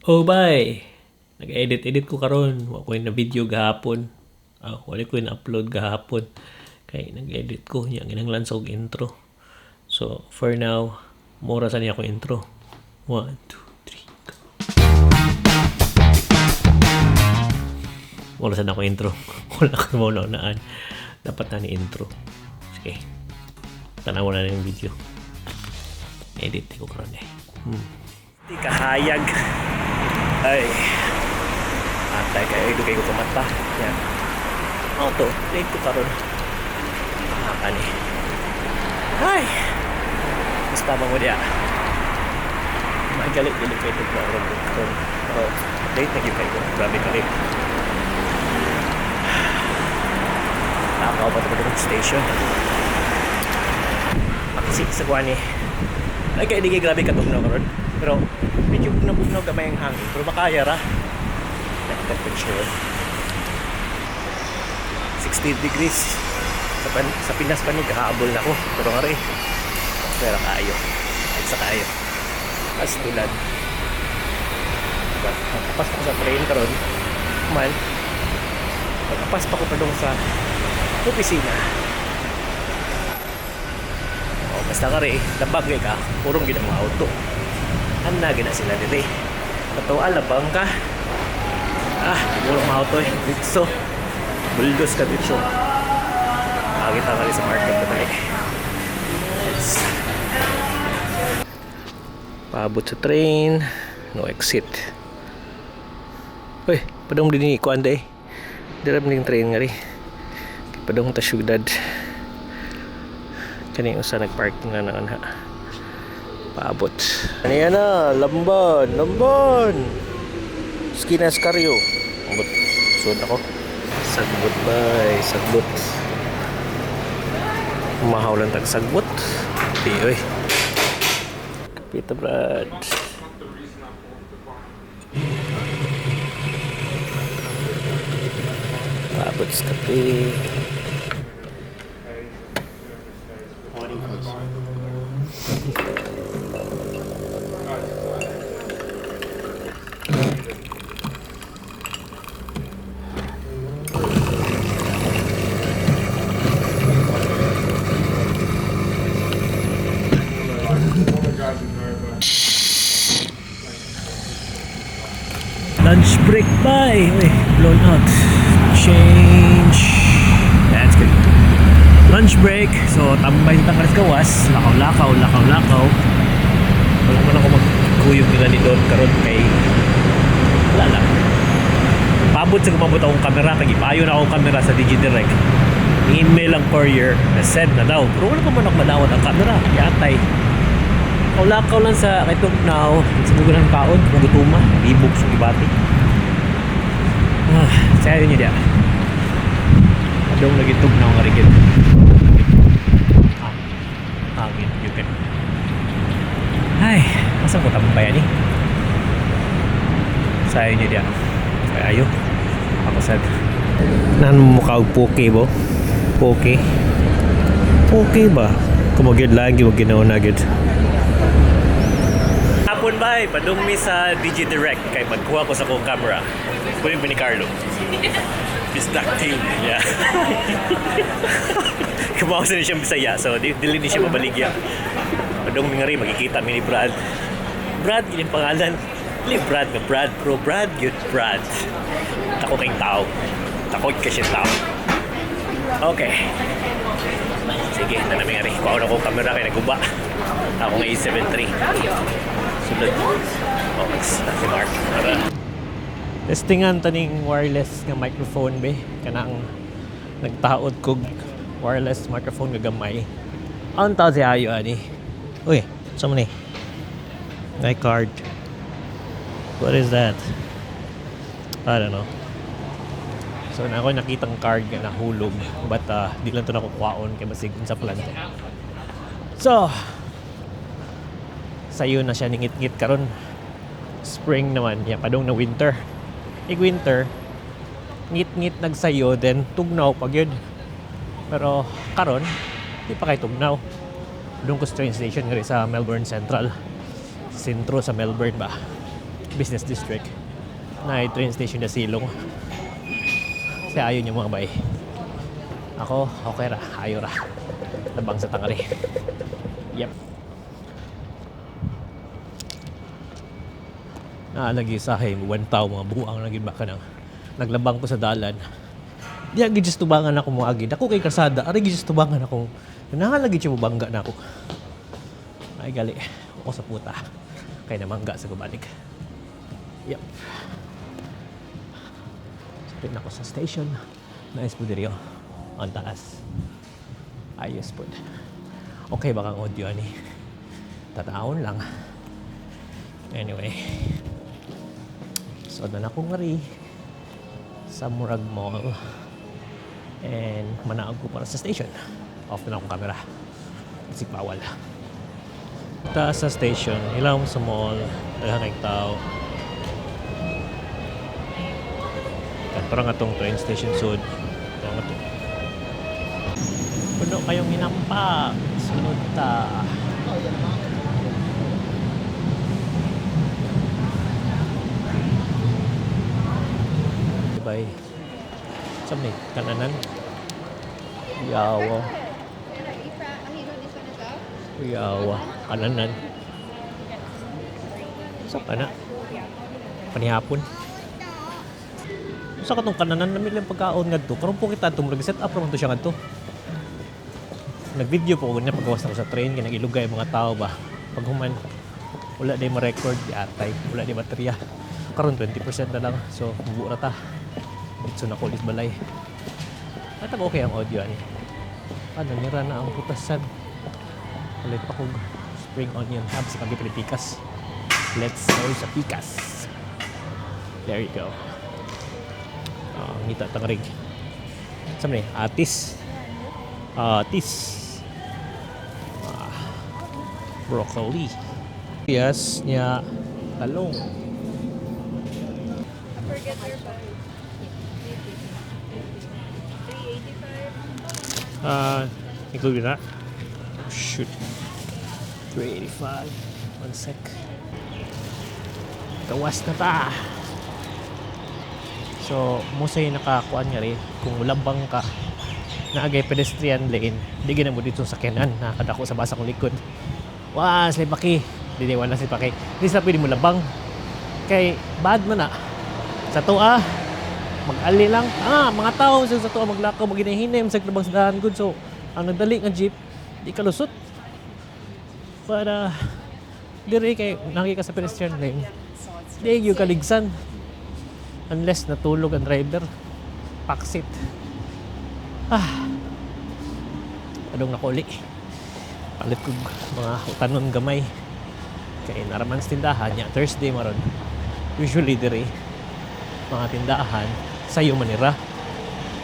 Oh, bye. Nag-edit-edit ko karon. Wa ko na video gahapon. Ah, wala ko na-upload gahapon. Kay nag-edit ko nya kinahanglan sa og intro. So, for now, mura sa niya ako intro. 1, 2, 3, go. Wala sa na ako intro. Wala ko mo naan. Dapat na ni intro. Sige. Tanaw na yung video. Edit ko karon eh. Di kahayag. Ay. Atay kayo, dugay ko kumata. Yan. Ano to? Late ko karon. Ah, kani. Ay! Basta ba mo diya? Magalit dili kayo ito karon karon. Pero late na gyud kayo. Grabe ka late. Takaw pa ito station. Paksi sa kuwan eh. Ay, kaya di kay grabe katugnaw karon. Pero medyo bugnaw-bugnaw gamay ang hangin. Pero makaya ra. Like temperature. 60 degrees. Sa Pinas pa ni kahabol na ko. Pero nga rin. Pero kaayo. At sa kaayo. As tulad. Diba? Nagkapas pa ko sa train karon. Man. Nagkapas pa ko padung sa opisina. O, basta ka rin, labag kay ka, purong gid ang mga auto. Anna gina sila diri. Katuwa, labang ka. Ah, purong mga auto eh. Ditso. Buldos ka ditso. Nakakita ka rin sa market na balik. Yes. Paabot sa train. No exit. Uy, padung din ni kuan day. Dira man ning train nga ri. Padung ta syudad. Kani usa nagparking na naon ha. Paabot. Ano yan na? Lamban! Lamban! Skina Escario. Abot. Sud ako. Sagbot bay. Sagbot. Umahaw lang tag sagbot. Di oy. Kapita Brad. Paabot sa kape. Lunch break bye. Uy, blown out. Change. That's good. Lunch break. So, tambay sa tangkalis gawas. Lakaw, lakaw, lakaw, lakaw. Wala man ako magkuyog nila ni Don karon kay wala lang. Paabot sa gumabot akong kamera. Kay ipayo na akong kamera sa DigiDirect. Email ang courier na send na daw. Pero wala pa man ako madawat ang kamera. Yatay. Lakaw-lakaw lang sa kay Tugnaw. Sa mugo ng kaon, mugutuma, libog sa gibati. Ah, sayo niyo diya. Adong lagi Tugnaw nga rigid. Ah, hangin yun kayo. Ay, asa ko tambay ani? Sayo niyo diya. Ay, ayo. Ako sad. Nan mukha og poke bo? Poke. Poke ba? Kumagid lagi wag ginawa na gid. Hapon ba eh, padung mi sa DigiDirect kay magkuha ko sa akong camera. Kunin pa ni Carlo. Bisdak team. Yeah. Kumawa sa niya siyang Bisaya, so dili ni siya mabaligya. Padung mi nga rin, magkikita mi ni Brad. Brad, yun yung pangalan. Dili Brad nga Brad, bro. Brad, yun Brad. Tako kayong tao. Takot ka siya tao. Okay. Sige, na namin nga rin. Kuha na akong camera kay naguba. Ako nga A73. Sunod. Oh, si Mark. Tara. Testingan taning wireless nga microphone be. Kanang nagtaod kog wireless microphone nga gamay. Ang tao si ayo ani. Uy, sa man ni? My card. What is that? I don't know. So na ako nakitang card nga nahulog but di lang to nakukuhaon kay basig unsa plan to. So sayo na siya ningit-ngit karon. Spring naman, ya padung na winter. Ig winter, ngit-ngit nagsayo then tugnaw pag yun. Pero karon, di pa kay tugnaw. Doon ko sa train station nga sa Melbourne Central. Sentro sa Melbourne ba. Business district na train station na silong. Kasi ayaw niyo, mga bay. Ako, okay ra. Ayo ra. Labang sa tangari. Yep. Naalagi sa hay, one tao, mga buang lagi ba ka nang naglabang ko sa dalan. Di agi just tubangan ako mo agi. Dako kay kalsada, ari just tubangan ako. Nangalagi siya mobangga na ako. Ay gali, ako sa puta. Kay namangga sa kubalik. Yep. Sapit na ako sa station. Nice po diri oh. Ang taas. Ayos po. Okay ba kang audio ani? Tataon lang. Anyway. So, na ako ngari sa Murag Mall. And manaog ko para sa station. Off na akong camera. Kasi bawal. Taas sa station, ilaw mo sa mall, daghang kayong tao. Kanto nga tong train station sud. Ito nga to. Puno kayong hinampak. Sunod ta. Bye. Sa may kananan. Yawa. Yawa. Kananan. Sa kana? Panihapon. Sa katong kananan namin lang pagkaon ngadto. Karon po kita itong set up raman to siya ngadto. Nag-video po ko niya pagawas na ko sa train kay nag-ilugay ang mga tao ba. Pag human wala day ma-record di atay, wala day baterya. Karon 20% na lang. So mubo ra ta. Ditso na ko ulit balay. At okay ang audio ani. Ano nira na ang putasan. Ulit pa kog spring onion hub sa kagi pikas. Let's go sa pikas. There you go. Ah, ngita tangrig. Sa ni? Atis. Atis. Ah, broccoli. Yes, niya talong. Forget your bag. 385. Included that? Shoot. 385. One sec. Gawas na ta. So, mo sa'yo nakakuan nga rin, kung labang ka, naagay pedestrian lane, di gina mo dito sa sakyanan, nakadako sa basa kong likod. Wah, sila paki. Di, di, wala sila paki. Di sila pwede mo labang. Kay, bad man na. Sa tuwa, mag-ali lang. Ah, mga tao sa tuwa maglakaw, maginahinem sa labang sa dahan good. So, ang nagdali nga jeep, di kalusot. Para, diri kay naki ka sa pedestrian lane, di gyud kaligsan. Unless natulog ang driver. Paksit. Ah. Adong nakuli. Palit kog mga utanon gamay. Kay naraman sa tindahan niya Thursday maron. Usually diri mga tindahan sayo manira.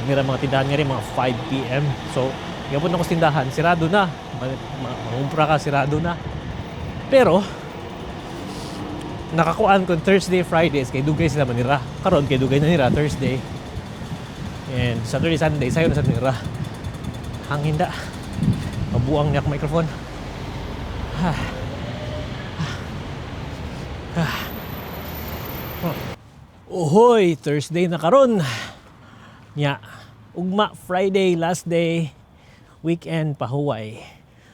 Manira mga tindahan nga rin mga 5 p.m. So, gabot na ko sa tindahan, sirado na. Mangumpra ka, sirado na. Pero, nakakuan kon Thursday, Fridays, kay dugay sila manira. Karon kay dugay na nira Thursday. And Saturday, Sunday, sayo na sa nira. Hangin da. Mabuang niya akong microphone. Ha. Ha. Ha. Uhoy, Thursday na karon. Nya, ugma Friday, last day, weekend pahuway.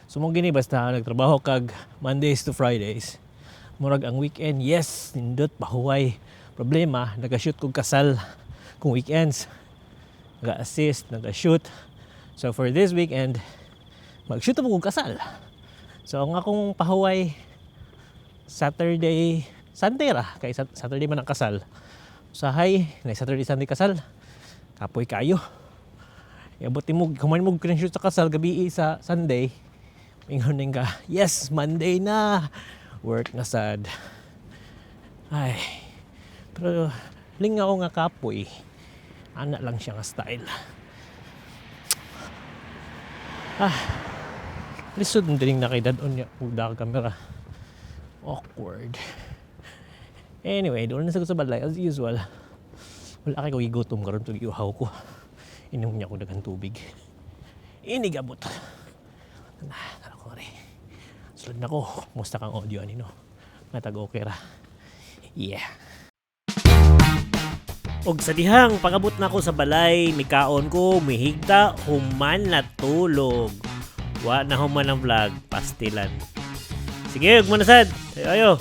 So mo gini basta nagtrabaho kag Mondays to Fridays. Murag ang weekend, yes, nindot pahuway. Problema, naga-shoot kog kasal kung weekends. Naga-assist, naga-shoot. So for this weekend, mag-shoot mo kog kasal. So ang akong pahuway Saturday, Sunday ra kay Saturday man ang kasal. Usahay, na Saturday, Sunday kasal. Kapoy kayo. Iabot mo, kumain mo shoot sa kasal gabi sa Sunday. Ingon ka, yes, Monday na. Work na sad. Ay. Pero lingaw nga kapoy. Ana lang siya nga style. Ah. Lisod na dining nakidad-on niya kung da camera. Awkward. Anyway, doon na sa balay as usual. Wala kay ko gigutom karon tug iuhaw ko. Inom niya ko daghang tubig. Inigabot. Na, tara ko rin. Sulod na ko. Kumusta kang audio ani no? Matag okay ra. Yeah. Og sa dihang pag-abot na ako sa balay, mikaon ko, mihigda, human natulog. Wa na human ang vlog, pastilan. Sige, ug na sad. Ayo.